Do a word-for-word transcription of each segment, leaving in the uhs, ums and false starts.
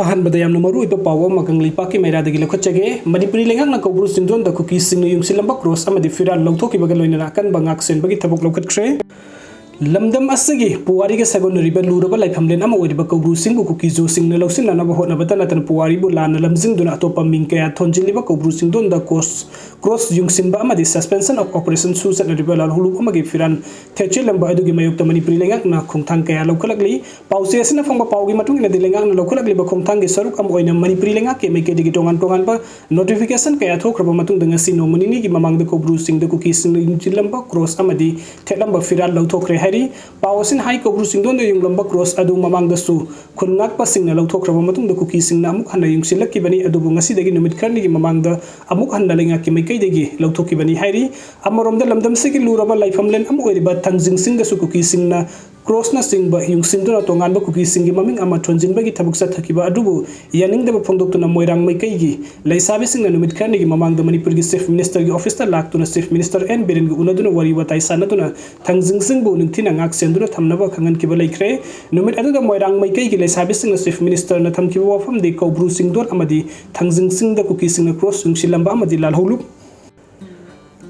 ꯑꯍꯥꯟꯕꯗ ꯌꯥꯝꯅ ꯃꯔꯨꯑꯣꯏꯕ ꯄꯥꯎ ꯑꯃ ꯀꯪꯂꯩꯄꯥꯛꯀꯤ ꯃꯩꯔꯥꯗꯒꯤ ꯂꯧꯈꯠꯆꯒꯦ꯫ ꯃꯅꯤꯄꯨꯔꯤ ꯂꯩꯉꯥꯛꯅ ꯀꯧꯕ꯭ꯔꯨ ꯆꯤꯡꯗꯣꯟꯗ ꯀꯨꯀꯤꯁꯤꯡꯅ ꯌꯨꯡꯁꯤꯜꯂꯝꯕ ꯀ꯭ꯔꯣꯁ ꯑꯃꯗꯤ ꯐꯤꯔꯥꯜ ꯂꯧꯊꯣꯛꯈꯤꯕꯒ ꯂꯣꯏꯅꯅ ꯑꯀꯟꯕ ꯉꯥꯛꯁꯦꯟꯕꯒꯤ ꯊꯕꯛ ꯂꯧꯈꯠꯈ꯭ꯔꯦ꯫ ꯂꯝꯗꯝ ꯑꯁꯤꯒꯤ ꯄꯨꯋꯥꯔꯤꯒ ꯁꯥꯒꯣꯟꯅꯔꯤꯕ ꯂꯨꯔꯕ ꯂꯥꯏꯐꯝꯂꯦꯟ ꯑꯃ ꯑꯣꯏꯔꯤꯕ ꯀꯧꯕ꯭ꯔꯨ ꯆꯤꯡꯕꯨ ꯀꯨꯀꯤ ꯖꯨꯁꯤꯡꯅ ꯂꯧꯁꯤꯟꯅꯅꯕ ꯍꯣꯠꯅꯕꯇ ꯅꯠꯇꯅ ꯄꯨꯋꯥꯔꯤꯕꯨ ꯂꯥꯟꯅ ꯂꯝꯖꯤꯡꯗꯨꯅ ꯑꯇꯣꯞꯄ ꯃꯤꯡ ꯀꯌꯥ ꯊꯣꯟꯖꯤꯜꯂꯤꯕ ꯀꯧꯕ꯭ꯔꯨ ꯆꯤꯡꯗꯣꯟꯗ ꯀ꯭ꯔꯣꯁ, ꯀ꯭ꯔꯣꯁ ꯌꯨꯡꯁꯤꯟꯕ ꯑꯃꯗꯤ suspension of operation ꯁꯨ ꯆꯠꯅꯔꯤꯕ ꯂꯥꯜꯍꯧꯂꯨꯞ ꯑꯃꯒꯤ ꯐꯤꯔꯥꯜ ꯊꯦꯠꯆꯤꯜꯂꯝꯕ ꯑꯗꯨꯒꯤ ꯃꯥꯌꯣꯛꯇ ꯃꯅꯤꯄꯨꯔꯤ ꯂꯩꯉꯥꯛꯅ ꯈꯣꯡꯊꯥꯡ ꯀꯌꯥ ꯂꯧꯈꯠꯂꯛꯂꯤ꯫ ꯄꯥꯎꯆꯦ ꯑꯁꯤꯅ ꯐꯪꯕ ꯄꯥꯎꯒꯤ ꯃꯇꯨꯡ ꯏꯟꯅꯗꯤ ꯂꯩꯉꯥꯛꯅ ꯂꯧꯈꯠꯂꯛꯂꯤꯕ ꯈꯣꯡꯊꯥꯡꯒꯤ ꯁꯔꯨꯛ ꯑꯃ ꯑꯣꯏꯅ ꯃꯅꯤꯄꯨꯔꯤ ꯂꯩꯉꯥꯛꯀꯤ ꯃꯥꯏꯀꯩꯗꯒꯤ ꯇꯣꯉꯥꯟ ꯇꯣꯉꯥꯟꯕ notification ꯀꯌꯥ ꯊꯣꯛꯈ꯭ꯔꯕ ꯃꯇꯨꯡꯗ ꯉꯁꯤ ꯅꯣꯡꯃ ꯅꯤꯅꯤꯒꯤ ꯃꯃꯥꯡꯗ ꯀꯧꯕ꯭ꯔꯨꯁꯤꯡꯗ ꯀꯨꯀꯤꯁꯤꯡꯅ ꯌꯨꯡꯁꯤꯜꯂꯝꯕ ꯀ꯭ꯔꯣꯁ ꯑꯃꯗꯤ ꯊꯦꯠꯂꯝꯕ ꯐꯤꯔꯥꯜ ꯂꯧꯊꯣꯛꯈ꯭ꯔꯦ ꯍꯥꯏꯔꯤ꯫ ꯄꯥꯎ ꯑꯁꯤꯅ ꯍꯥꯏ, ꯀꯧꯕ꯭ꯔꯨ ꯆꯤꯡꯗꯣꯟꯗ ꯌꯨꯡꯂꯝꯕ ꯀ꯭ꯔꯣꯁ ꯑꯗꯨ ꯃꯃꯥꯡꯗꯁꯨ ꯈꯨꯟ ꯉꯥꯛꯄꯁꯤꯡꯅ ꯂꯧꯊꯣꯛꯈ꯭ꯔꯕ ꯃꯇꯨꯡꯗ ꯀꯨꯀꯤꯁꯤꯡꯅ ꯑꯃꯨꯛ ꯍꯟꯅ ꯌꯨꯡꯁꯤꯜꯂꯛꯈꯤꯕꯅꯤ, ꯑꯗꯨꯕꯨ ꯉꯁꯤꯗꯒꯤ ꯅꯨꯃꯤꯠ ꯈꯔꯅꯤꯒꯤ ꯃꯃꯥꯡꯗ ꯑꯃꯨꯛ ꯍꯟꯅ ꯂꯩꯉꯥꯛꯀꯤ ꯃꯥꯏꯀꯩꯗꯒꯤ ꯂꯧꯊꯣꯛꯈꯤꯕꯅꯤ ꯍꯥꯏꯔꯤ꯫ ꯑꯃꯔꯣꯝꯗ ꯂꯝꯗꯝꯁꯤꯒꯤ ꯂꯨꯔꯕ ꯂꯥꯏꯐꯝꯂꯦꯟ ꯑꯃ ꯑꯣꯏꯔꯤꯕ ꯊꯥꯡꯖꯤꯡ ꯆꯤꯡꯗꯁꯨ ꯀꯨꯀꯤꯁꯤꯡꯅ ꯀ꯭ꯔꯣꯁꯅꯆꯤꯡꯕ ꯌꯨꯡꯁꯤꯟꯗꯨꯅ ꯇꯣꯉꯥꯟꯕ ꯀꯨꯀꯤꯁꯤꯡꯒꯤ ꯃꯃꯤꯡ ꯑꯃ ꯊꯣꯟꯖꯤꯟꯕꯒꯤ ꯊꯕꯛ ꯆꯠꯊꯈꯤꯕ ꯑꯗꯨꯕꯨ ꯌꯥꯅꯤꯡꯗꯕ ꯐꯣꯡꯗꯣꯛꯇꯨꯅ ꯃꯣꯏꯔꯥꯡ ꯃꯥꯏꯀꯩꯒꯤ ꯂꯩꯁꯥꯕꯤꯁꯤꯡꯅ ꯅꯨꯃꯤꯠ ꯈꯔꯅꯤꯒꯤ ꯃꯃꯥꯡꯗ ꯃꯅꯤꯄꯨꯔꯒꯤ Chief Minister ꯒꯤ office ꯇ ꯂꯥꯛꯇꯨꯅ Chief Minister ꯑꯦꯟ ꯕꯤꯔꯦꯟꯒ ꯎꯅꯗꯨꯅ ꯋꯥꯔꯤ ꯋꯥꯇꯥꯏ ꯁꯥꯟꯅꯗꯨꯅ ꯊꯥꯡꯖꯤꯡ ꯆꯤꯡꯕꯨ ꯅꯤꯡꯊꯤꯅ ꯉꯥꯛ ꯁꯦꯟꯗꯨꯅ ꯊꯝꯅꯕ ꯈꯪꯍꯟꯈꯤꯕ ꯂꯩꯈ꯭ꯔꯦ꯫ ꯅꯨꯃꯤꯠ ꯑꯗꯨꯗ ꯃꯣꯏꯔꯥꯡ ꯃꯥꯏꯀꯩꯒꯤ ꯂꯩꯁꯥꯕꯤꯁꯤꯡꯅ Chief Minister ꯅ ꯊꯝꯈꯤꯕ ꯋꯥꯐꯝꯗꯤ ꯀꯧꯕ꯭ꯔꯨ ꯆꯤꯡꯗꯣꯟ ꯑꯃꯗꯤ ꯊꯥꯡꯖꯤꯡ ꯆꯤꯡꯗ ꯀꯨꯀꯤꯁꯤꯡꯅ ꯀ꯭ꯔꯣꯁ ꯌꯨꯡꯁꯤꯜꯂꯝꯕ ꯑꯃꯗꯤ ꯂꯥꯜꯍꯧꯂꯨꯞ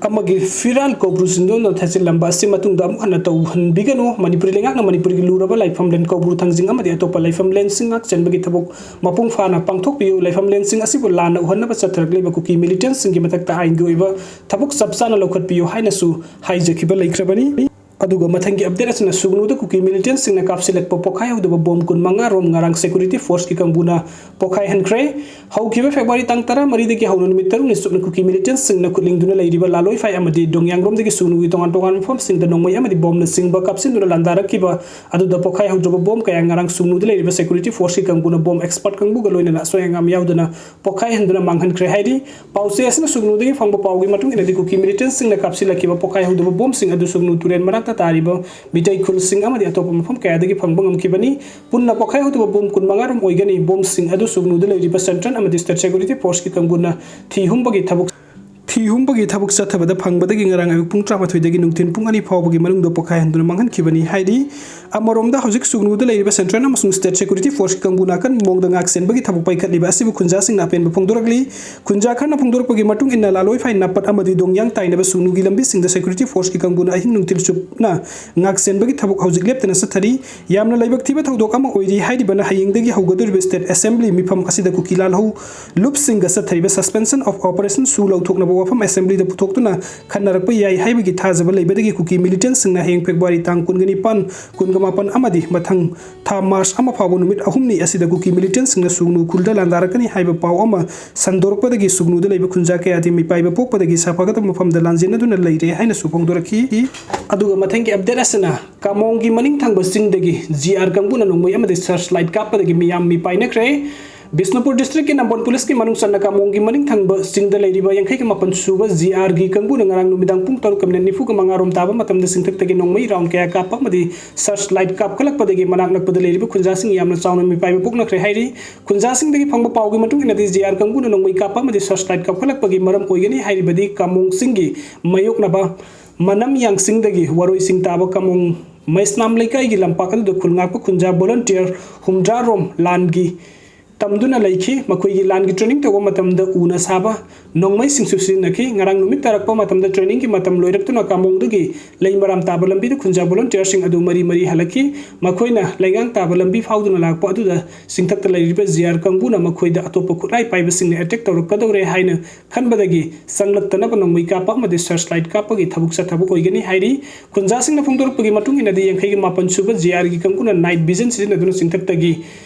ꯑꯃꯒꯤ ꯐꯤꯔꯥꯜ ꯀꯧꯕ꯭ꯔꯨ ꯆꯤꯡꯗꯣꯟꯗ ꯊꯦꯠꯆꯤꯜꯂꯝꯕ ꯑꯁꯤ ꯃꯇꯨꯡꯗ ꯑꯃꯨꯛ ꯍꯟꯅ ꯇꯧꯍꯟꯕꯤꯒꯅꯨ꯫ ꯃꯅꯤꯄꯨꯔꯤ ꯂꯩꯉꯥꯛꯅ ꯃꯅꯤꯄꯨꯔꯒꯤ ꯂꯨꯔꯕ ꯂꯥꯏꯐꯝꯂꯦꯟ ꯀꯧꯕ꯭ꯔꯨ ꯊꯥꯡꯖꯤꯡ ꯑꯃꯗꯤ ꯑꯇꯣꯞꯄ ꯂꯥꯏꯐꯝꯂꯦꯟꯁꯤꯡ ꯉꯥꯛ ꯆꯦꯟꯕꯒꯤ ꯊꯕꯛ ꯃꯄꯨꯡ ꯐꯥꯅ ꯄꯥꯡꯊꯣꯛꯄꯤꯌꯨ꯫ ꯂꯥꯏꯐꯝꯂꯦꯟꯁꯤꯡ ꯑꯁꯤꯕꯨ ꯂꯥꯟꯅ ꯎꯍꯟꯅꯕ ꯆꯠꯊꯔꯛꯂꯤꯕ ꯀꯨꯀꯤ militant ꯁꯤꯡꯒꯤ ꯃꯊꯛꯇ ꯑꯥꯏꯟꯒꯤ ꯑꯣꯏꯕ ꯊꯕꯛ ꯆꯞ ꯆꯥꯅ ꯂꯧꯈꯠꯄꯤꯌꯨ ꯍꯥꯏꯅꯁꯨ ꯍꯥꯏꯖꯈꯤꯕ ꯂꯩꯈ꯭ꯔꯕꯅꯤ꯫ ꯑꯗꯨꯒ ꯃꯊꯪꯒꯤ update ꯑꯁꯤꯅ ꯁꯨꯒꯅꯨꯗ ꯀꯨꯀꯤ militant ꯁꯤꯡꯅ ꯀꯥꯞꯁꯤꯜꯂꯛꯄ ꯄꯣꯈꯥꯏꯍꯧꯗꯕ ꯕꯣꯝ ꯀꯨꯟꯃꯉꯥ ꯔꯣꯝ ꯉꯔꯥꯡ security force ꯀꯤ ꯀꯥꯡꯕꯨꯅ ꯄꯣꯈꯥꯏꯍꯟꯈ꯭ꯔꯦ꯫ ꯍꯧꯈꯤꯕ February ꯇꯥꯡ ꯇꯔꯥꯃꯔꯤꯗꯒꯤ ꯍꯧꯅ ꯅꯨꯃꯤꯠ ꯇꯔꯨꯛꯅꯤ ꯆꯨꯞꯅ ꯀꯨꯀꯤ militant ꯁꯤꯡꯅ ꯈꯨꯠꯂꯤꯡꯗꯨꯅ ꯂꯩꯔꯤꯕ ꯂꯥꯂꯣꯏꯐꯥꯏ ꯑꯃꯗꯤ ꯗꯣꯡꯌꯥꯡꯔꯣꯝꯗꯒꯤ ꯁꯨꯒꯅꯨꯒꯤ ꯇꯣꯉꯥꯟ ꯇꯣꯉꯥꯟꯕ ꯃꯐꯝꯁꯤꯡꯗ ꯅꯣꯡꯃꯩ ꯑꯃꯗꯤ ꯕꯣꯝꯅꯆꯤꯡꯕ ꯀꯥꯞꯁꯤꯟꯗꯨꯅ ꯂꯥꯟꯗꯥꯔꯛꯈꯤꯕ ꯑꯗꯨꯗ ꯄꯣꯈꯥꯏꯍꯧꯗ꯭ꯔꯕ ꯕꯣꯝ ꯀꯌꯥ ꯉꯔꯥꯡ ꯁꯨꯒꯅꯨꯗ ꯂꯩꯔꯤꯕ security force ꯀꯤ ꯀꯥꯡꯕꯨꯅ ꯕꯣꯝ expert ꯀꯥꯡꯕꯨꯒ ꯂꯣꯏꯅꯅ ꯑꯁꯣꯏ ꯑꯉꯥꯝ ꯌꯥꯎꯗꯅ ꯄꯣꯈꯥꯏꯍꯟꯗꯨꯅ ꯃꯥꯡꯍꯟꯈ꯭ꯔꯦ ꯍꯥꯏꯔꯤ꯫ ꯄꯥꯎꯆꯦ ꯑꯁꯤꯅ ꯁꯨꯒꯅꯨꯗꯒꯤ ꯐꯪꯕ ꯄꯥꯎꯒꯤ ꯃꯇꯨꯡ ꯏꯟꯅꯗꯤ ꯀꯨꯀꯤ militant ꯁꯤꯡꯅ ꯀꯥꯞꯁꯤꯜꯂꯛꯈꯤꯕ ꯄꯣꯈꯥꯏꯍꯧꯗꯕ ꯕꯣꯝꯁꯤꯡ ꯑꯗꯨ ꯁꯨꯒꯅꯨ ꯇꯨꯔꯦꯜ ꯃꯅꯥꯛꯇ ꯇꯥꯔꯤꯕ ꯃꯤꯇꯩ ꯈꯨꯜꯁꯤꯡ ꯑꯃꯗꯤ ꯑꯇꯣꯞꯄ ꯃꯐꯝ ꯀꯌꯥꯗꯒꯤ ꯐꯪꯕ ꯉꯝꯈꯤꯕꯅꯤ꯫ ꯄꯨꯟꯅ ꯄꯣꯈꯥꯏꯍꯧꯗꯕ ꯕꯣꯝ ꯀꯨꯟꯃꯉꯥ ꯔꯣꯝ ꯑꯣꯏꯒꯅꯤ꯫ ꯕꯣꯝꯁꯤꯡ ꯑꯗꯨ ꯁꯨꯒꯅꯨꯗ ꯂꯩꯔꯤꯕ central ꯑꯃꯗꯤ state security force ꯀꯤ ꯀꯥꯡꯕꯨꯅ ꯊꯤ ꯍꯨꯝꯕꯒꯤ ꯊꯕꯛ ꯊꯤ ꯍꯨꯝꯕꯒꯤ ꯊꯕꯛ ꯆꯠꯊꯕꯗ ꯐꯪꯕꯗꯒꯤ ꯉꯔꯥꯡ ꯑꯌꯨꯛ ꯄꯨꯡ ꯇꯔꯥꯃꯥꯊꯣꯏꯗꯒꯤ ꯅꯨꯡꯊꯤꯜ ꯄꯨꯡ ꯑꯅꯤ ꯐꯥꯎꯕꯒꯤ ꯃꯅꯨꯡꯗ ꯄꯣꯈꯥꯏꯍꯟꯗꯨꯅ ꯃꯥꯡꯍꯟꯈꯤꯕꯅꯤ ꯍꯥꯏꯔꯤ꯫ ꯑꯃꯔꯣꯝꯗ, ꯍꯧꯖꯤꯛ ꯁꯨꯒꯅꯨꯗ ꯂꯩꯔꯤꯕ central ꯑꯃꯁꯨꯡ state security forceꯀꯤ ꯀꯥꯡꯕꯨꯅ ꯑꯀꯟꯕ ꯃꯑꯣꯡꯗ ꯉꯥꯛ ꯁꯦꯟꯕꯒꯤ ꯊꯕꯛ ꯄꯥꯏꯈꯠꯂꯤꯕ ꯑꯁꯤꯕꯨ ꯈꯨꯟꯖꯥꯁꯤꯡꯅ ꯑꯄꯦꯟꯕ ꯐꯣꯡꯗꯣꯔꯛꯂꯤ꯫ ꯈꯨꯟꯖꯥ ꯈꯔꯅ ꯐꯣꯡꯗꯣꯔꯛꯄꯒꯤ ꯃꯇꯨꯡ ꯏꯟꯅ, ꯂꯥꯂꯣꯏꯐꯥꯏ ꯅꯥꯄꯠ ꯑꯃꯗꯤ ꯗꯣꯡꯌꯥꯡ ꯇꯥꯏꯅꯕ ꯁꯨꯒꯅꯨꯒꯤ ꯂꯝꯕꯤꯁꯤꯡꯗ security forceꯀꯤ ꯀꯥꯡꯕꯨꯅ ꯑꯍꯤꯡ ꯅꯨꯡꯊꯤꯜ ꯆꯨꯞꯅ ꯉꯥꯛ ꯁꯦꯟꯕꯒꯤ ꯊꯕꯛ ꯍꯧꯖꯤꯛ ꯂꯦꯞꯇꯅ ꯆꯠꯊꯔꯤ꯫ ꯌꯥꯝꯅ ꯂꯥꯏꯕꯛ ꯊꯤꯕ ꯊꯧꯗꯣꯛ ꯑꯃ ꯑꯣꯏꯔꯤ ꯍꯥꯏꯔꯤꯕꯅ ꯍꯌꯦꯡꯗꯒꯤ ꯍꯧꯒꯗꯧꯔꯤꯕ state assembly ꯃꯤꯐꯝ ꯑꯁꯤꯗ ꯀꯨꯀꯤ ꯂꯥꯜꯍꯧ ꯂꯨꯞꯁꯤꯡꯒ ꯆꯠꯊꯔꯤꯕ suspension of operation ꯁꯨ ꯂꯧꯊꯣꯛꯅꯕ ꯋꯥꯐꯝ assemblyꯗ ꯄꯨꯊꯣꯛꯇꯨꯅ ꯈꯟꯅꯔꯛꯄ ꯌꯥꯏ ꯍꯥꯏꯕꯒꯤ ꯊꯥꯖꯕ ꯂꯩꯕꯗꯒꯤ ꯀꯨꯀꯤ militantꯁꯤꯡꯅ ꯍꯌꯦꯡ February ꯇꯥꯡ ꯀꯨꯟꯒ ꯅꯤꯄꯥꯟ, ꯀꯨꯟꯒ ꯃꯥꯄꯟ ꯑꯃꯗꯤ ꯃꯊꯪ ꯊꯥ March ꯑꯃ ꯐꯥꯎꯕ ꯅꯨꯃꯤꯠ ꯑꯍꯨꯝꯅꯤ ꯑꯁꯤꯗ ꯀꯨꯀꯤ militantꯁꯤꯡꯅ ꯁꯨꯒꯅꯨ ꯈꯨꯜꯗ ꯂꯥꯟꯗꯥꯔꯛꯀꯅꯤ ꯍꯥꯏꯕ ꯄꯥꯎ ꯑꯃ ꯁꯟꯗꯣꯔꯛꯄꯗꯒꯤ ꯁꯨꯒꯅꯨꯗ ꯂꯩꯕ ꯈꯨꯟꯖꯥ ꯀꯌꯥꯗꯤ ꯃꯤꯄꯥꯏꯕ ꯄꯣꯛꯄꯗꯒꯤ ꯁꯥꯐꯒꯗꯕ ꯃꯐꯝꯗ ꯂꯥꯟꯖꯦꯟꯅꯗꯨꯅ ꯂꯩꯔꯦ ꯍꯥꯏꯅꯁꯨ ꯐꯣꯡꯗꯣꯔꯛꯈꯤ꯫ ꯑꯗꯨꯒ ꯃꯊꯪꯒꯤ update ꯑꯁꯤꯅ ꯀꯥꯃꯣꯡꯒꯤ ꯃꯅꯤꯡ ꯊꯪꯕ ꯆꯤꯡꯗꯒꯤ GR ꯀꯥꯡꯕꯨꯅ ꯅꯣꯡꯃꯩ ꯑꯃꯗꯤ searchlight ꯀꯥꯞꯄꯗꯒꯤ ꯃꯤꯌꯥꯝ ꯃꯤꯄꯥꯏꯅꯈ꯭ꯔꯦ꯫ ꯕꯤꯁꯅꯨꯄꯨꯔ districtꯀꯤ ꯅꯝꯕꯣꯜ policeꯀꯤ ꯃꯅꯨꯡ ꯆꯟꯅ ꯀꯥꯃꯣꯡꯒꯤ ꯃꯅꯤꯡ ꯊꯪꯕ ꯆꯤꯡꯗ ꯂꯩꯔꯤꯕ ꯌꯥꯡꯈꯩꯒ ꯃꯥꯄꯟ ꯁꯨꯕ GRꯒꯤ ꯀꯥꯡꯕꯨꯅ ꯉꯔꯥꯡ ꯅꯨꯃꯤꯗꯥꯡ ꯄꯨꯡ ꯇꯔꯨꯛꯀ minute ꯅꯤꯐꯨꯒ ꯃꯉꯥ ꯔꯣꯝ ꯇꯥꯕ ꯃꯇꯝꯗ ꯆꯤꯡꯊꯛꯇꯒꯤ ꯅꯣꯡꯃꯩ round ꯀꯌꯥ ꯀꯥꯞꯄ ꯑꯃꯗꯤ searchlight ꯀꯥꯞꯈꯠꯂꯛꯄꯗꯒꯤ ꯃꯅꯥꯛ ꯅꯛꯄꯗ ꯂꯩꯔꯤꯕ ꯈꯨꯟꯖꯥꯁꯤꯡ ꯌꯥꯝꯅ ꯆꯥꯎꯅ ꯃꯤꯄꯥꯏꯕ ꯄꯣꯛꯅꯈ꯭ꯔꯦ ꯍꯥꯏꯔꯤ꯫ ꯈꯨꯟꯖꯥꯁꯤꯡꯗꯒꯤ ꯐꯪꯕ ꯄꯥꯎꯒꯤ ꯃꯇꯨꯡ ꯏꯟꯅꯗꯤ, GR ꯀꯥꯡꯕꯨꯅ ꯅꯣꯡꯃꯩ ꯀꯥꯞꯄ ꯑꯃꯗꯤ searchlight ꯀꯥꯞꯈꯠꯂꯛꯄꯒꯤ ꯃꯔꯝ ꯑꯣꯏꯒꯅꯤ ꯍꯥꯏꯔꯤꯕꯗꯤ ꯀꯥꯃꯣꯡ ꯆꯤꯡꯒꯤ ꯃꯥꯌꯣꯛꯅꯕ ꯃꯅꯝ ꯌꯥꯡꯁꯤꯡꯗꯒꯤ ꯋꯥꯔꯣꯏꯁꯤꯡ ꯇꯥꯕ ꯀꯥꯃꯣꯡ ꯃꯩꯁꯅꯥꯝ ꯂꯩꯀꯥꯏꯒꯤ ꯂꯝꯄꯥꯛ ꯑꯗꯨꯗ ꯈꯨꯜ ꯉꯥꯛꯄ ꯈꯨꯟꯖꯥ volunteer ꯍꯨꯝꯗ꯭ꯔꯥ ꯔꯣꯝ ꯂꯥꯟꯒꯤ ꯇꯝꯗꯨꯅ ꯂꯩꯈꯤ꯫ ꯃꯈꯣꯏꯒꯤ ꯂꯥꯟꯒꯤ training ꯇꯧꯕ ꯃꯇꯝꯗ ꯎꯅ ꯁꯥꯕ ꯅꯣꯡꯃꯩꯁꯤꯡꯁꯨ ꯁꯤꯖꯤꯟꯅꯈꯤ꯫ ꯉꯔꯥꯡ ꯅꯨꯃꯤꯠ ꯇꯥꯔꯛꯄ ꯃꯇꯝꯗ trainingꯒꯤ ꯃꯇꯝ ꯂꯣꯏꯔꯛꯇꯨꯅ ꯀꯥꯃꯣꯡꯗꯒꯤ ꯂꯩ ꯃꯔꯥꯝ ꯇꯥꯕ ꯂꯝꯕꯤꯗ ꯈꯨꯟꯖꯥ volunteerꯁꯤꯡ ꯑꯗꯨ ꯃꯔꯤ ꯃꯔꯤ ꯍꯜꯂꯛꯈꯤ꯫ ꯃꯈꯣꯏꯅ ꯂꯩꯉꯥꯡ ꯇꯥꯕ ꯂꯝꯕꯤ ꯐꯥꯎꯗꯨꯅ ꯂꯥꯛꯄ ꯑꯗꯨꯗ ꯆꯤꯡꯊꯛꯇ ꯂꯩꯔꯤꯕ GR ꯀꯥꯡꯕꯨꯅ ꯃꯈꯣꯏꯗ ꯑꯇꯣꯞꯄ ꯈꯨꯠꯂꯥꯏ ꯄꯥꯏꯕꯁꯤꯡꯅ attack ꯇꯧꯔꯛꯀꯗꯧꯔꯦ ꯍꯥꯏꯅ ꯈꯟꯕꯗꯒꯤ ꯆꯪꯂꯛꯇꯅꯕ ꯅꯣꯡꯃꯩ ꯀꯥꯞꯄ ꯑꯃꯗꯤ searchlight ꯀꯥꯞꯄꯒꯤ ꯊꯕꯛ ꯆꯠꯊꯕ ꯑꯣꯏꯒꯅꯤ ꯍꯥꯏꯔꯤ꯫ ꯈꯨꯟꯖꯥꯁꯤꯡꯅ ꯐꯣꯡꯗꯣꯔꯛꯄꯒꯤ ꯃꯇꯨꯡ ꯏꯟꯅꯗꯤ, ꯌꯥꯡꯈꯩꯒ ꯃꯥꯄꯟ ꯁꯨꯕ GRꯒꯤ ꯀꯥꯡꯕꯨꯅ night vision ꯁꯤꯖꯤꯟꯅꯗꯨꯅ ꯆꯤꯡꯊꯛꯇꯒꯤ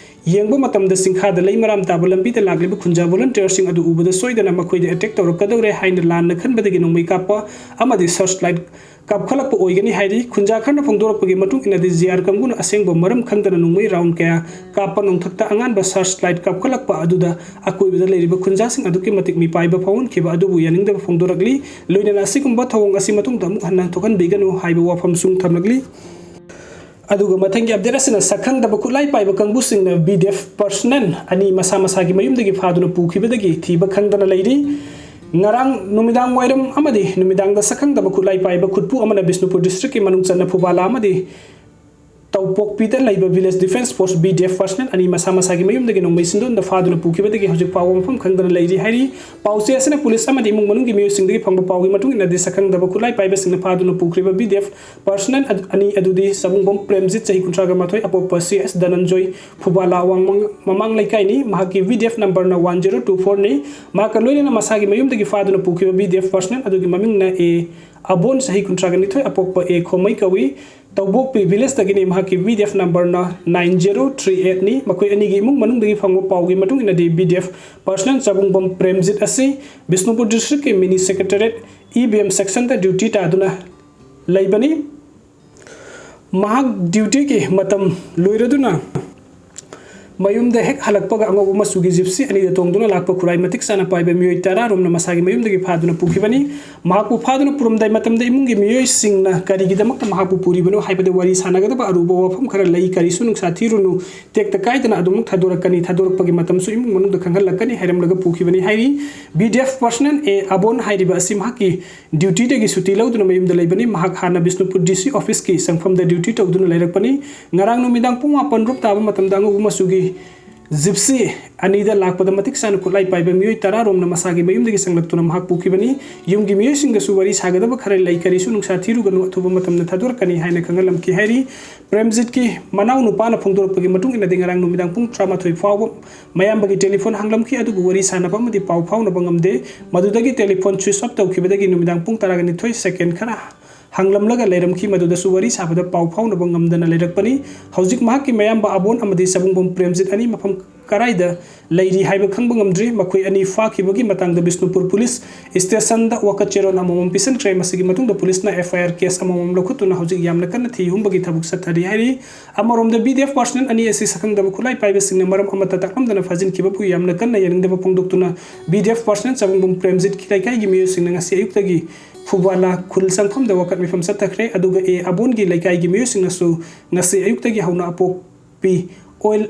ꯌꯦꯡꯕ ꯃꯇꯝꯗ ꯆꯤꯡꯈꯥꯗ ꯂꯩ ꯃꯔꯥꯝ ꯇꯥꯕ ꯂꯝꯕꯤꯗ ꯂꯥꯛꯂꯤꯕ ꯈꯨꯟꯖꯥ volunteerꯁꯤꯡ ꯑꯗꯨ ꯎꯕꯗ ꯁꯣꯏꯗꯅ ꯃꯈꯣꯏꯗ attack ꯇꯧꯔꯛꯀꯗꯧꯔꯦ ꯍꯥꯏꯅ ꯂꯥꯟꯅ ꯈꯟꯕꯗꯒꯤ ꯅꯣꯡꯃꯩ ꯀꯥꯞꯄ ꯑꯃꯗꯤ searchlight ꯀꯥꯞꯈꯠꯂꯛꯄ ꯑꯣꯏꯒꯅꯤ ꯍꯥꯏꯔꯤ꯫ ꯈꯨꯟꯖꯥ ꯈꯔꯅ ꯐꯣꯡꯗꯣꯔꯛꯄꯒꯤ ꯃꯇꯨꯡ ꯏꯟꯅꯗꯤ, GR ꯀꯥꯡꯕꯨꯅ ꯑꯁꯦꯡꯕ ꯃꯔꯝ ꯈꯪꯗꯅ ꯅꯣꯡꯃꯩ round ꯀꯌꯥ ꯀꯥꯞꯄ ꯅꯣꯡꯊꯛꯇ ꯑꯉꯥꯟꯕ searchlight ꯀꯥꯞꯈꯠꯂꯛꯄ ꯑꯗꯨꯗ ꯑꯀꯣꯏꯕꯗ ꯂꯩꯔꯤꯕ ꯈꯨꯟꯖꯥꯁꯤꯡ ꯑꯗꯨꯛꯀꯤ ꯃꯇꯤꯛ ꯃꯤꯄꯥꯏꯕ ꯐꯥꯎꯍꯟꯈꯤꯕ ꯑꯗꯨꯕꯨ ꯌꯥꯅꯤꯡꯗꯕ ꯐꯣꯡꯗꯣꯔꯛꯂꯤ꯫ ꯂꯣꯏꯅꯅ ꯑꯁꯤꯒꯨꯝꯕ ꯊꯧꯑꯣꯡ ꯑꯁꯤ ꯃꯇꯨꯡꯗ ꯑꯃꯨꯛ ꯍꯟꯅ ꯊꯣꯛꯍꯟꯕꯤꯒꯅꯨ ꯍꯥꯏꯕ ꯋꯥꯐꯝꯁꯨ ꯊꯝꯂꯛꯂꯤ꯫ ꯑꯗꯨꯒ ꯃꯊꯪꯒꯤ update ꯑꯁꯤꯅ ꯁꯛꯈꯪꯗꯕ ꯈꯨꯠꯂꯥꯏ ꯄꯥꯏꯕ ꯀꯥꯡꯕꯨꯁꯤꯡꯅ BDF personnel ꯑꯅꯤ ꯃꯁꯥ ꯃꯁꯥꯒꯤ ꯃꯌꯨꯝꯗꯒꯤ ꯐꯥꯗꯨꯅ ꯄꯨꯈꯤꯕꯗꯒꯤ ꯊꯤꯕ ꯈꯪꯗꯅ ꯂꯩꯔꯤ꯫ ꯉꯔꯥꯡ ꯅꯨꯃꯤꯗꯥꯡ ꯋꯥꯏꯔꯝ ꯑꯃꯗꯤ ꯅꯨꯃꯤꯗꯥꯡꯗ ꯁꯛꯈꯪꯗꯕ ꯈꯨꯠꯂꯥꯏ ꯄꯥꯏꯕ ꯈꯨꯠꯄꯨ ꯑꯃꯅ ꯕꯤꯁꯅꯨꯄꯨꯔ districtꯀꯤ ꯃꯅꯨꯡ ꯆꯟꯅ ꯐꯨꯕꯥꯂꯥ ꯑꯃꯗꯤ ꯇꯧꯄꯣꯛꯄꯤꯗ ꯂꯩꯕ Village Defence Force, V D F, personnel ꯑꯅꯤ ꯃꯁꯥ ꯃꯁꯥꯒꯤ ꯃꯌꯨꯝꯗꯒꯤ ꯅꯣꯡꯃꯩ ꯁꯤꯟꯗꯣꯟꯗ ꯐꯥꯗꯨꯅ ꯄꯨꯈꯤꯕꯗꯒꯤ ꯍꯧꯖꯤꯛ ꯐꯥꯎꯕ ꯃꯐꯝ ꯈꯪꯗꯅ ꯂꯩꯔꯤ ꯍꯥꯏꯔꯤ꯫ ꯄꯥꯎꯆꯦ ꯑꯁꯤꯅ ꯄꯨꯂꯤꯁ ꯑꯃꯗꯤ ꯏꯃꯨꯡ ꯃꯅꯨꯡꯒꯤ ꯃꯤꯑꯣꯏꯁꯤꯡꯗꯒꯤ ꯐꯪꯕ ꯄꯥꯎꯒꯤ ꯃꯇꯨꯡ ꯏꯟꯅꯗꯤ, ꯁꯛꯈꯪꯗꯕ ꯈꯨꯠꯂꯥꯏ ꯄꯥꯏꯕꯁꯤꯡꯅ ꯐꯥꯗꯨꯅ ꯄꯨꯈ꯭ꯔꯤꯕ V D F personnel ꯑꯅꯤ ꯑꯗꯨꯗꯤ ꯆꯕꯨꯡꯕꯝ ꯄ꯭ꯔꯦꯝꯖꯤꯠ, ꯆꯍꯤ ꯀꯨꯟꯊ꯭ꯔꯥꯒ ꯃꯥꯊꯣꯏ, ꯑꯄꯣꯛꯄ C S ꯙꯅꯟꯖꯣꯏ, ꯐꯨꯕꯥꯂꯥ ꯑꯋꯥꯡ ꯃꯃꯥꯡ ꯂꯩꯀꯥꯏꯅꯤ꯫ ꯃꯍꯥꯛꯀꯤ V D F numberꯅ one zero two fourꯅꯤ꯫ ꯃꯍꯥꯛꯀ ꯂꯣꯏꯅꯅ ꯃꯁꯥꯒꯤ ꯃꯌꯨꯝꯗꯒꯤ ꯐꯥꯗꯨꯅ ꯄꯨꯈꯤꯕ V D F personnel ꯑꯗꯨꯒꯤ ꯃꯃꯤꯡꯅ A ꯑꯕꯣꯟ, ꯆꯍꯤ ꯀꯨꯟꯊ꯭ꯔꯥꯒ ꯅꯤꯊꯣꯏ, ꯑꯄꯣꯛꯄ A ꯈꯣꯃꯩ ꯀꯧꯏ꯫ ꯇꯧꯕꯣꯛꯄꯤ villageꯇꯒꯤꯅꯤ꯫ ꯃꯍꯥꯛꯀꯤ V D F numberꯅ nine zero three eightꯅꯤ꯫ ꯃꯈꯣꯏ ꯑꯅꯤꯒꯤ ꯏꯃꯨꯡ ꯃꯅꯨꯡꯗꯒꯤ ꯐꯪꯕ ꯄꯥꯎꯒꯤ ꯃꯇꯨꯡ ꯏꯟꯅꯗꯤ, V D F personnel ꯆꯕꯨꯡꯕꯝ Premjit ꯑꯁꯤ Bishnupur districtꯀꯤ mini secretariat E B M sectionꯗ duty ꯇꯥꯗꯨꯅ ꯂꯩꯕꯅꯤ꯫ ꯃꯍꯥꯛ dutyꯒꯤ ꯃꯇꯝ ꯂꯣꯏꯔꯗꯨꯅ ꯃꯌꯨꯝꯗ ꯍꯦꯛ ꯍꯜꯂꯛꯄꯒ ꯑꯉꯧꯕ ꯃꯆꯨꯒꯤ Gypsy ꯑꯅꯤꯗ ꯇꯣꯡꯗꯨꯅ ꯂꯥꯛꯄ ꯈꯨꯠꯂꯥꯏ ꯃꯇꯤꯛ ꯆꯥꯅ ꯄꯥꯏꯕ ꯃꯤꯑꯣꯏ ꯇꯔꯥ ꯔꯣꯝꯅ ꯃꯁꯥꯒꯤ ꯃꯌꯨꯝꯗꯒꯤ ꯐꯥꯗꯨꯅ ꯄꯨꯈꯤꯕꯅꯤ꯫ ꯃꯍꯥꯛꯄꯨ ꯐꯥꯗꯨꯅ ꯄꯨꯔꯝꯗꯥꯏ ꯃꯇꯝꯗ ꯏꯃꯨꯡꯒꯤ ꯃꯤꯑꯣꯏꯁꯤꯡꯅ ꯀꯔꯤꯒꯤꯗꯃꯛꯇ ꯃꯍꯥꯛꯄꯨ ꯄꯨꯔꯤꯕꯅꯣ ꯍꯥꯏꯕꯗ ꯋꯥꯔꯤ ꯁꯥꯟꯅꯒꯗꯕ ꯑꯔꯨꯕ ꯋꯥꯐꯝ ꯈꯔ ꯂꯩ, ꯀꯔꯤꯁꯨ ꯅꯨꯡꯁꯥ ꯊꯤꯔꯨꯅꯨ, ꯇꯦꯛꯇ ꯀꯥꯏꯗꯅ ꯑꯗꯨꯃꯛ ꯊꯥꯗꯣꯔꯛꯀꯅꯤ, ꯊꯥꯗꯣꯔꯛꯄꯒꯤ ꯃꯇꯝꯁꯨ ꯏꯃꯨꯡ ꯃꯅꯨꯡꯗ ꯈꯪꯍꯜꯂꯛꯀꯅꯤ ꯍꯥꯏꯔꯝꯂꯒ ꯄꯨꯈꯤꯕꯅꯤ ꯍꯥꯏꯔꯤ꯫ V D F personnel A ꯑꯕꯣꯟ ꯍꯥꯏꯔꯤꯕ ꯑꯁꯤ ꯃꯍꯥꯛꯀꯤ dutyꯗꯒꯤ ꯁꯨꯇꯤ ꯂꯧꯗꯨꯅ ꯃꯌꯨꯝꯗ ꯂꯩꯕꯅꯤ꯫ ꯃꯍꯥꯛ ꯍꯥꯟꯅ ꯕꯤꯁꯅꯨꯄꯨꯔ D C officeꯀꯤ ꯆꯪꯐꯝꯗ duty ꯇꯧꯗꯨꯅ ꯂꯩꯔꯛꯄꯅꯤ꯫ ꯉꯔꯥꯡ ꯅꯨꯃꯤꯗꯥꯡ ꯄꯨꯡ ꯃꯥꯄꯟ ꯔꯨꯞ ꯇꯥꯕ ꯃꯇꯝꯗ ꯑꯉꯧꯕ ꯃꯆꯨꯒꯤ Gypsy ꯑꯅꯤꯗ ꯂꯥꯛꯄꯗ ꯃꯇꯤꯛ ꯆꯥꯅ ꯈꯨꯠꯂꯥꯏ ꯄꯥꯏꯕ ꯃꯤꯑꯣꯏ ꯇꯔꯥ ꯔꯣꯝꯅ ꯃꯁꯥꯒꯤ ꯃꯌꯨꯝꯗꯒꯤ ꯆꯪꯂꯛꯇꯨꯅ ꯃꯍꯥꯛ ꯄꯨꯈꯤꯕꯅꯤ꯫ ꯌꯨꯝꯒꯤ ꯃꯤꯑꯣꯏꯁꯤꯡꯒꯁꯨ ꯋꯥꯔꯤ ꯁꯥꯒꯗꯕ ꯈꯔ ꯂꯩ, ꯀꯔꯤꯁꯨ ꯅꯨꯡꯁꯥ ꯊꯤꯔꯨꯒꯅꯨ, ꯑꯊꯨꯕ ꯃꯇꯝꯗ ꯊꯥꯗꯣꯔꯛꯀꯅꯤ ꯍꯥꯏꯅ ꯈꯪꯍꯜꯂꯝꯈꯤ ꯍꯥꯏꯔꯤ꯫ ꯄ꯭ꯔꯦꯝꯖꯤꯠꯀꯤ ꯃꯅꯥꯎ ꯅꯨꯄꯥꯅ ꯐꯣꯡꯗꯣꯔꯛꯄꯒꯤ ꯃꯇꯨꯡ ꯏꯟꯅꯗꯤ, ꯉꯔꯥꯡ ꯅꯨꯃꯤꯗꯥꯡ ꯄꯨꯡ ꯇꯔꯥꯃꯥꯊꯣꯏ ꯐꯥꯎꯕ ꯃꯌꯥꯝꯕꯒꯤ telephone ꯍꯥꯡꯂꯝꯈꯤ, ꯑꯗꯨꯕꯨ ꯋꯥꯔꯤ ꯁꯥꯟꯅꯕ ꯑꯃꯗꯤ ꯄꯥꯎ ꯐꯥꯎꯅꯕ ꯉꯝꯗꯦ꯫ ꯃꯗꯨꯗꯒꯤ telephone switch off ꯇꯧꯈꯤꯕꯗꯒꯤ ꯅꯨꯃꯤꯗꯥꯡ ꯄꯨꯡ ꯇꯔꯥꯒ ꯅꯤꯊꯣꯏ second ꯈꯔ ꯍꯥꯡꯂꯝꯂꯒ ꯂꯩꯔꯝꯈꯤ, ꯃꯗꯨꯗꯁꯨ ꯋꯥꯔꯤ ꯁꯥꯕꯗ ꯄꯥꯎ ꯐꯥꯎꯅꯕ ꯉꯝꯗꯅ ꯂꯩꯔꯛꯄꯅꯤ꯫ ꯍꯧꯖꯤꯛ ꯃꯍꯥꯛꯀꯤ ꯃꯌꯥꯝꯕ ꯑꯕꯣꯟ ꯑꯃꯗꯤ ꯆꯕꯨꯡꯕꯝ ꯄ꯭ꯔꯦꯝꯖꯤꯠ ꯑꯅꯤ ꯃꯐꯝ ꯀꯔꯥꯏꯗ ꯂꯩꯔꯤ ꯍꯥꯏꯕ ꯈꯪꯕ ꯉꯝꯗ꯭ꯔꯤ꯫ ꯃꯈꯣꯏ ꯑꯅꯤ ꯐꯥꯈꯤꯕꯒꯤ ꯃꯇꯥꯡꯗ ꯕꯤꯁꯅꯨꯄꯨꯔ ꯄꯨꯂꯤꯁ stationꯗ ꯋꯥꯀꯠ ꯆꯦꯔꯣꯜ ꯑꯃꯃꯝ ꯄꯤꯁꯤꯟꯈ꯭ꯔꯦ꯫ ꯃꯁꯤꯒꯤ ꯃꯇꯨꯡꯗ ꯄꯨꯂꯤꯁꯅ F I R case ꯑꯃꯃꯝ ꯂꯧꯈꯠꯇꯨꯅ ꯍꯧꯖꯤꯛ ꯌꯥꯝꯅ ꯀꯟꯅ ꯊꯤ ꯍꯨꯝꯕꯒꯤ ꯊꯕꯛ ꯆꯠꯊꯔꯤ ꯍꯥꯏꯔꯤ꯫ ꯑꯃꯔꯣꯝꯗ, V D F personnel ꯑꯅꯤ ꯑꯁꯤ ꯁꯛꯈꯪꯗꯕ ꯈꯨꯠꯂꯥꯏ ꯄꯥꯏꯕꯁꯤꯡꯅ ꯃꯔꯝ ꯑꯃꯠꯇ ꯇꯥꯛꯂꯝꯗꯅ ꯐꯥꯖꯤꯟꯈꯤꯕꯕꯨ ꯌꯥꯝꯅ ꯀꯟꯅ ꯌꯥꯅꯤꯡꯗꯕ ꯐꯣꯡꯗꯣꯛꯇꯨꯅ, V D F personnel ꯆꯕꯨꯡꯕꯝ ꯄ꯭ꯔꯦꯝꯖꯤꯠꯀꯤ ꯂꯩꯀꯥꯏꯒꯤ ꯃꯤꯑꯣꯏꯁꯤꯡꯅ ꯉꯁꯤ ꯑꯌꯨꯛꯇꯒꯤ ꯐꯨꯕꯥꯂꯥ ꯈꯨꯜ ꯆꯪꯐꯝꯗ ꯋꯥꯀꯠ ꯃꯤꯐꯝ ꯆꯠꯊꯈ꯭ꯔꯦ꯫ ꯑꯗꯨꯒ A ꯑꯕꯣꯟꯒꯤ ꯂꯩꯀꯥꯏꯒꯤ ꯃꯤꯑꯣꯏꯁꯤꯡꯅꯁꯨ ꯉꯁꯤ ꯑꯌꯨꯛꯇꯒꯤ ꯍꯧꯅ ꯑꯄꯣꯛꯄꯤ ꯑꯣꯏꯜ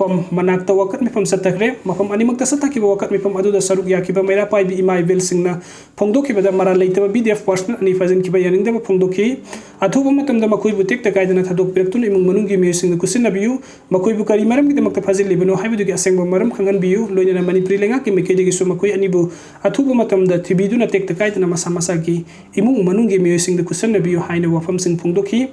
ꯃꯐꯝ ꯃꯅꯥꯛꯇ ꯋꯥꯀꯠ ꯃꯤꯐꯝ ꯆꯠꯊꯈ꯭ꯔꯦ꯫ ꯃꯐꯝ ꯑꯅꯤꯃꯛꯇ ꯆꯠꯊꯈꯤꯕ ꯋꯥꯀꯠ ꯃꯤꯐꯝ ꯑꯗꯨꯗ ꯁꯔꯨꯛ ꯌꯥꯈꯤꯕ ꯃꯩꯔꯥ ꯄꯥꯏꯕꯤ ꯏꯃꯥ ꯏꯕꯦꯜꯁꯤꯡꯅ ꯐꯣꯡꯗꯣꯛꯈꯤꯕꯗ, ꯃꯔꯥꯜ ꯂꯩꯇꯕ B D F personnel ꯑꯅꯤ ꯐꯥꯖꯤꯟꯈꯤꯕ ꯌꯥꯅꯤꯡꯗꯕ ꯐꯣꯡꯗꯣꯛꯈꯤ꯫ ꯑꯊꯨꯕ ꯃꯇꯝꯗ ꯃꯈꯣꯏꯕꯨ ꯇꯦꯛꯇ ꯀꯥꯏꯗꯅ ꯊꯥꯗꯣꯛꯄꯤꯔꯛꯇꯨꯅ ꯏꯃꯨꯡ ꯃꯅꯨꯡꯒꯤ ꯃꯤꯑꯣꯏꯁꯤꯡꯅ ꯀꯨꯠꯁꯤꯟꯅꯕꯤꯌꯨ꯫ ꯃꯈꯣꯏꯕꯨ ꯀꯔꯤ ꯃꯔꯝꯒꯤꯗꯃꯛꯇ ꯐꯥꯖꯤꯜꯂꯤꯕꯅꯣ ꯍꯥꯏꯕꯗꯨꯒꯤ ꯑꯁꯦꯡꯕ ꯃꯔꯝ ꯈꯪꯍꯟꯕꯤꯌꯨ꯫ ꯂꯣꯏꯅꯅ ꯃꯅꯤꯄꯨꯔꯤ ꯂꯩꯉꯥꯛꯀꯤ ꯃꯥꯏꯀꯩꯗꯒꯤꯁꯨ ꯃꯈꯣꯏ ꯑꯅꯤꯕꯨ ꯑꯊꯨꯕ ꯃꯇꯝꯗ ꯊꯤꯕꯤꯗꯨꯅ ꯇꯦꯛꯇ ꯀꯥꯏꯗꯅ ꯃꯁꯥ ꯃꯁꯥꯒꯤ ꯏꯃꯨꯡ ꯃꯅꯨꯡꯒꯤ ꯃꯤꯑꯣꯏꯁꯤꯡꯗ ꯀꯨꯠꯁꯤꯟꯅꯕꯤꯌꯨ ꯍꯥꯏꯅ ꯋꯥꯐꯝꯁꯤꯡ ꯐꯣꯡꯗꯣꯛꯈꯤ꯫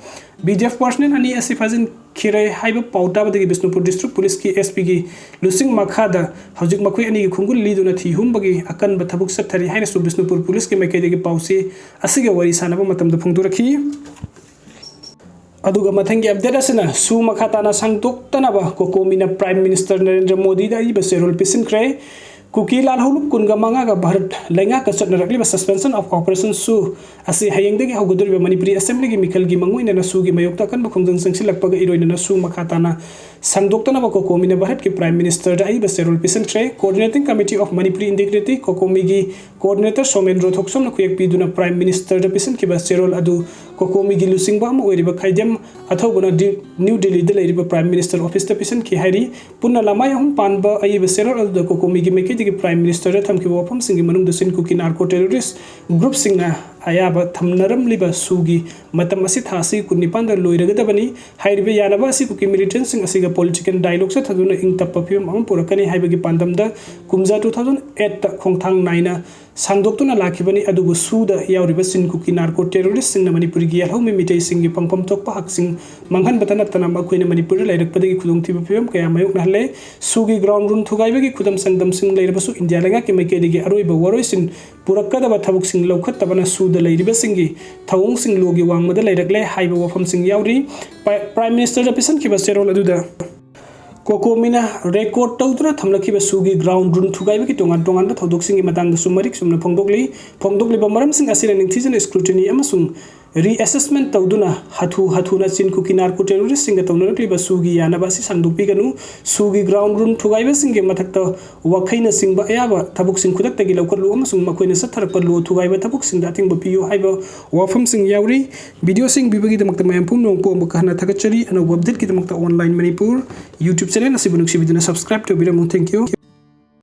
B D F personnel ꯑꯅꯤ ꯑꯁꯤ ꯐꯥꯖꯤꯟꯈꯤꯔꯦ ꯍꯥꯏꯕ ꯄꯥꯎ ꯇꯥꯕꯗꯒꯤ ꯕꯤꯁꯅꯨꯄꯨꯔ district police ꯀꯤ S P ꯒꯤ ꯂꯨꯆꯤꯡ ꯃꯈꯥꯗ ꯍꯧꯖꯤꯛ ꯃꯈꯣꯏ ꯑꯅꯤꯒꯤ ꯈꯣꯡꯒꯨꯜ ꯂꯤꯗꯨꯅ ꯊꯤ ꯍꯨꯝꯕꯒꯤ ꯑꯀꯟꯕ ꯊꯕꯛ ꯆꯠꯊꯔꯤ ꯍꯥꯏꯅꯁꯨ ꯕꯤꯁꯅꯨꯄꯨꯔ police ꯀꯤ ꯃꯥꯏꯀꯩꯗꯒꯤ ꯄꯥꯎꯆꯦ ꯑꯁꯤꯒ ꯋꯥꯔꯤ ꯁꯥꯟꯅꯕ ꯃꯇꯝꯗ ꯐꯣꯡꯗꯣꯔꯛꯈꯤ꯫ ꯑꯗꯨꯒ ꯃꯊꯪꯒꯤ update ꯑꯁꯤꯅ ꯁꯨ ꯃꯈꯥ ꯇꯥꯅ ꯁꯥꯡꯗꯣꯛꯇꯅꯕ ꯀꯣꯀꯣꯃꯤꯅ Prime Minister ꯅꯔꯦꯟꯗ꯭ꯔ ꯃꯣꯗꯤꯗ ꯑꯏꯕ ꯆꯦꯔꯣꯜ ꯄꯤꯁꯤꯟꯈ꯭ꯔꯦ꯫ ꯀꯨꯀꯤ ꯂꯥꯜꯍꯧꯂꯨꯞ ꯀꯨꯟꯒ ꯃꯉꯥꯒ ꯚꯥꯔꯠ ꯂꯩꯉꯥꯛꯀ ꯆꯠꯅꯔꯛꯂꯤꯕ suspension of operation ꯁꯨ ꯑꯁꯤ ꯍꯌꯦꯡꯗꯒꯤ ꯍꯧꯒꯗꯧꯔꯤꯕ ꯃꯅꯤꯄꯨꯔꯤ Assembly ꯒꯤ ꯃꯤꯈꯜꯒꯤ ꯃꯉꯣꯏꯅꯅ ꯁꯨꯒꯤ ꯃꯥꯌꯣꯛꯇ ꯑꯀꯟꯕ ꯈꯣꯡꯖꯪ ꯆꯪꯁꯤꯜꯂꯛꯄꯒ ꯏꯔꯣꯏꯅꯅ ꯁꯨ ꯃꯈꯥ ꯇꯥꯅ ꯁꯥꯡꯗꯣꯛꯇꯅꯕ ꯀꯣꯀꯣꯃꯤꯅ ꯚꯥꯔꯠꯀꯤ Prime Minister ꯗ ꯑꯏꯕ ꯆꯦꯔꯣꯜ ꯄꯤꯁꯤꯟꯈ꯭ꯔꯦ꯫ Coordinating Committee of Manipuri Integrity, ꯀꯣꯀꯣꯃꯤꯒꯤ coordinator ꯁꯣꯃꯦꯟ ꯔꯣꯊꯣꯛꯁꯣꯝꯅ ꯈꯨꯌꯦꯛ ꯄꯤꯗꯨꯅ Prime Minister ꯗ ꯄꯤꯁꯤꯟꯈꯤꯕ ꯆꯦꯔꯣꯜ ꯑꯗꯨ ꯀꯣꯀꯣꯃꯤꯒꯤ ꯂꯨꯆꯤꯡꯕ ꯑꯃ ꯑꯣꯏꯔꯤꯕ ꯈꯥꯏꯗꯦꯝ ꯑꯊꯧꯕꯅ ꯗꯤ-, ꯅ꯭ꯌꯨ ꯗꯤꯜꯂꯤꯗ ꯂꯩꯔꯤꯕ Prime Minister office ꯇ ꯄꯤꯁꯤꯟꯈꯤ ꯍꯥꯏꯔꯤ꯫ ꯄꯨꯟꯅ ꯂꯃꯥꯏ ꯑꯍꯨꯝ ꯄꯥꯟꯕ ꯑꯏꯕ ꯆꯦꯔꯣꯜ ꯑꯗꯨꯗ ꯀꯣꯀꯣꯃꯤꯒꯤ ꯃꯥꯏꯀꯩꯗꯒꯤ Prime Minister ꯗ ꯊꯝꯈꯤꯕ ꯋꯥꯐꯝꯁꯤꯡꯒꯤ ꯃꯅꯨꯡꯗ ꯆꯤꯟ ꯀꯨꯀꯤ narco terrorist group ꯁꯤꯡꯅ ꯑꯌꯥꯕ ꯊꯝꯅꯔꯝꯂꯤꯕ ꯁꯨꯒꯤ ꯃꯇꯝ ꯑꯁꯤ ꯊꯥ ꯑꯁꯤꯒꯤ ꯀꯨꯟꯅꯤꯄꯥꯟꯗ ꯂꯣꯏꯔꯒꯗꯕꯅꯤ꯫ ꯍꯥꯏꯔꯤꯕ ꯌꯥꯅꯕ ꯑꯁꯤ ꯀꯨꯀꯤ militant ꯁꯤꯡ ꯑꯁꯤꯒ political dialogue ꯆꯠꯊꯗꯨꯅ ꯏꯪ ꯇꯞꯄ ꯐꯤꯕꯝ ꯑꯃ ꯄꯨꯔꯛꯀꯅꯤ ꯍꯥꯏꯕꯒꯤ ꯄꯥꯟꯗꯝꯗ ꯀꯨꯝꯖꯥ two thousand eight ꯇ ꯈꯣꯡꯊꯥꯡ ꯅꯥꯏꯅ ꯁꯥꯡꯗꯣꯛꯇꯨꯅ ꯂꯥꯛꯈꯤꯕꯅꯤ꯫ ꯑꯗꯨꯕꯨ ꯁꯨꯗ ꯌꯥꯎꯔꯤꯕ ꯆꯤꯟ ꯀꯨꯀꯤ narco terrorist ꯁꯤꯡꯅ ꯃꯅꯤꯄꯨꯔꯒꯤ ꯌꯦꯜꯍꯧꯃꯤ ꯃꯤꯇꯩꯁꯤꯡꯒꯤ ꯐꯪꯐꯝ ꯊꯣꯛꯄ ꯍꯛꯁꯤꯡ ꯃꯥꯡꯍꯟꯕꯇ ꯅꯠꯇꯅ ꯃꯈꯣꯏꯅ ꯃꯅꯤꯄꯨꯔꯗ ꯂꯩꯔꯛꯄꯗꯒꯤ ꯈꯨꯗꯣꯡꯊꯤꯕ ꯐꯤꯕꯝ ꯀꯌꯥ ꯃꯥꯌꯣꯛꯅꯍꯜꯂꯦ꯫ ꯁꯨꯒꯤ ground rule ꯊꯨꯒꯥꯏꯕꯒꯤ ꯈꯨꯗꯝ ꯆꯥꯡꯗꯝꯁꯤꯡ ꯂꯩꯔꯕꯁꯨ ꯏꯟꯗꯤꯌꯥ ꯂꯩꯉꯥꯛꯀꯤ ꯃꯥꯏꯀꯩꯗꯒꯤ ꯑꯔꯣꯏꯕ ꯋꯥꯔꯣꯏꯁꯤꯟ ꯄꯨꯔꯛꯀꯗꯕ ꯊꯕꯛꯁꯤꯡ ꯂꯧꯈꯠꯇꯕꯅ ꯁꯨꯗ ꯂꯩꯔꯤꯕꯁꯤꯡꯒꯤ ꯊꯧꯑꯣꯡꯁꯤꯡ ꯂꯣꯒꯤ ꯋꯥꯡꯃꯗ ꯂꯩꯔꯛꯂꯦ ꯍꯥꯏꯕ ꯋꯥꯐꯝꯁꯤꯡ ꯌꯥꯎꯔꯤ꯫ ꯄ꯭ꯔꯥꯏ-, Prime Minister ꯗ ꯄꯤꯁꯤꯟꯈꯤꯕ ꯆꯦꯔꯣꯜ ꯑꯗꯨꯗ ꯀꯣꯀꯣꯃꯤꯅ record ꯇꯧꯗꯨꯅ ꯊꯝꯂꯛꯈꯤꯕ ꯁꯨꯒꯤ ground rule ꯊꯨꯒꯥꯏꯕꯒꯤ ꯇꯣꯉꯥꯟ ꯇꯣꯉꯥꯟꯕ ꯊꯧꯗꯣꯛꯁꯤꯡꯒꯤ ꯃꯇꯥꯡꯗꯁꯨ ꯃꯔꯤꯛ ꯆꯨꯝꯅ ꯐꯣꯡꯗꯣꯛꯂꯤ꯫ ꯐꯣꯡꯗꯣꯛꯂꯤꯕ ꯃꯔꯝꯁꯤꯡ ꯑꯁꯤꯅ ꯅꯤꯡꯊꯤꯖꯅ scrutiny ꯑꯃꯁꯨꯡ ꯔꯤꯑꯦꯁꯦꯁꯃꯦꯟ ꯇꯧꯗꯨꯅ ꯍꯥꯊꯨ ꯍꯥꯊꯨꯅ ꯆꯤꯟ ꯈꯨꯀꯤ ꯅꯥꯔꯀꯣ ꯇꯦꯔꯣꯔꯤꯁꯁꯤꯡꯒ ꯇꯧꯅꯔꯛꯂꯤꯕ ꯁꯨꯒꯤ ꯌꯥꯅꯕ ꯑꯁꯤ ꯁꯥꯡꯗꯣꯛꯄꯤꯒꯅꯨ꯫ ꯁꯨꯒꯤ ꯒ꯭ꯔꯥꯎꯟ ꯔꯨꯝ ꯊꯨꯒꯥꯏꯕꯁꯤꯡꯒꯤ ꯃꯊꯛꯇ ꯋꯥꯈꯩꯅꯆꯤꯡꯕ ꯑꯌꯥꯕ ꯊꯕꯛꯁꯤꯡ ꯈꯨꯗꯛꯇꯒꯤ ꯂꯧꯈꯠꯂꯨ ꯑꯃꯁꯨꯡ ꯃꯈꯣꯏꯅ ꯆꯠꯊꯔꯛꯄ ꯂꯣ ꯊꯨꯒꯥꯏꯕ ꯊꯕꯛꯁꯤꯡꯗ ꯑꯊꯤꯡꯕ ꯄꯤꯌꯨ ꯍꯥꯏꯕ ꯋꯥꯐꯝꯁꯤꯡ ꯌꯥꯎꯔꯤ꯫ ꯚꯤꯗꯤꯑꯣꯁꯤꯡ ꯄꯤꯕꯒꯤꯗꯃꯛꯇ ꯃꯌꯥꯝ ꯄꯨꯝꯅꯃꯛꯄꯨ ꯑꯃꯨꯛꯀ ꯍꯟꯅ ꯊꯥꯒꯠꯆꯔꯤ꯫ ꯑꯅꯧꯕ ꯑꯞꯗꯦꯠꯀꯤꯗꯃꯛꯇ ꯑꯣꯟꯂꯥꯏꯟ ꯃꯅꯤꯄꯨꯔ YouTube ꯆꯦꯅꯦꯜ ꯑꯁꯤꯕꯨ ꯅꯨꯡꯁꯤꯕꯤꯗꯨꯅ ꯁꯕꯁꯀ꯭ꯔꯥꯏꯕ ꯇꯧꯕꯤꯔꯝꯃꯨ꯫ Thank you꯫